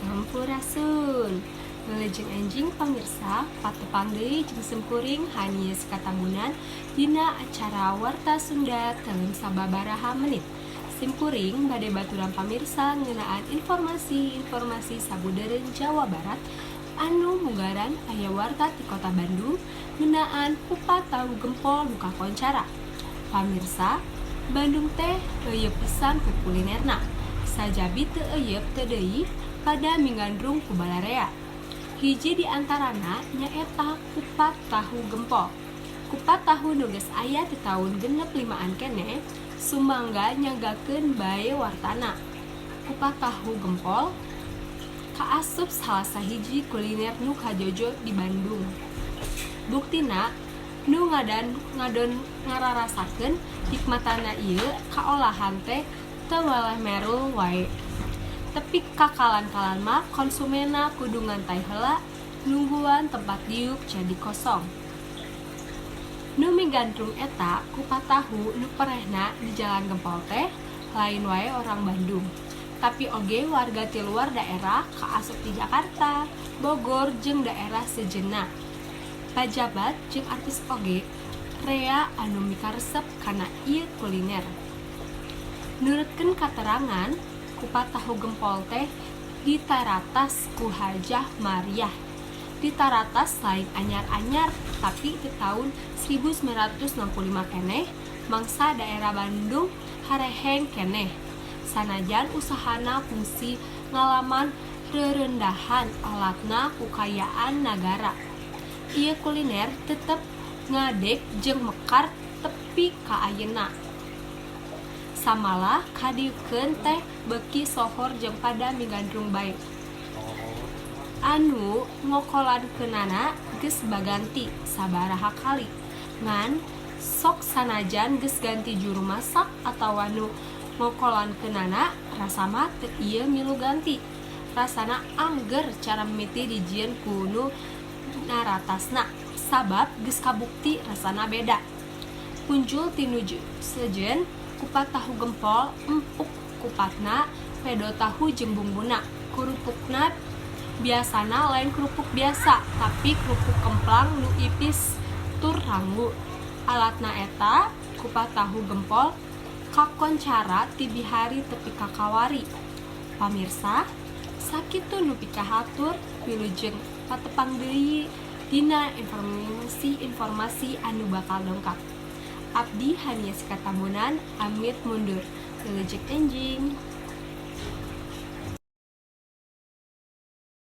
Sampurasun. Wilujeng enjing pamirsa, patepang deui jeung simkuring Hanie Sikatambunan dina acara Warta Sunda telem sababaraha menit. Simkuring bade baturan pamirsa ngeunaan informasi-informasi sabudeureun Jawa Barat anu munggaran aya warta ti Kota Bandung ngeunaan kupat tahu gempol nu kakoncara. Pamirsa, Bandung teh euyeub pisan ku kulinerna. Sajabi teu euyeub teu deui pada migandrung ku balarea. Hiji di antarana nyaeta kupat tahu gempol. Kupat tahu nu geus aya ti taun 65-an keneh sumangga nyanggakeun bae wartana. Kupat tahu gempol kaasup salah sahiji kuliner nu kajojo di Bandung. Buktina nu ngadan ngadon ngararasakeun nikmatana ieu kaolahan teh teu weleh merul wae. Tepi ka kalan-kalan mah konsumenna kudu ngantay heula nungguan tempat diuk jadi kosong. Nu migandrung eta kupat tahu nu perehna di Jalan Gempol teh lain wae orang Bandung, tapi oge warga ti luar daerah kaasup di Jakarta, Bogor jeung daerah sejenna. Pajabat jeung artis oge rea anu mikaresep kana ieu kuliner. Nurutkeun katerangan, kupat tahu gempol teh ditaratas ku Hajah Mariah. Ditaratas lain anyar-anyar, tapi ti taun 1965 keneh mangsa daerah Bandung hareheng keneh. Sanajan usahana kungsi ngalaman rerendahan alatna ku kaayaan nagara. Ieu kuliner tetep ngadeg jeung mekar tepi ka ayeuna. Samalah kadieukeun teh beuki sohor jeung pada migandrung bae. Anu ngokolankeunana geus baganti sabaraha kali, ngan sok sanajan geus ganti juru masak atawa nu ngokolankeunana, rasa mah teu ieu milu ganti. Rasana angger cara mimiti dijieun ku nu naratasna, sabab geus kabukti rasana beda. Punjul ti nu sejen, kupat tahu gempol empuk kupatna, pedo tahu jeung bumbuna. Kerupukna biasana lain kerupuk biasa, tapi kerupuk kemplang nu ipis tur rangu. Alatna eta kupat tahu gempol kakoncara ti bihari tepi ka kawari. Pamirsa, sakitu nu pikahatur, wilujeng patepang deui dina informasi-informasi anu bakal dongkap. Abdi Hania Sikatambunan amit mundur. Wilujeng enjing.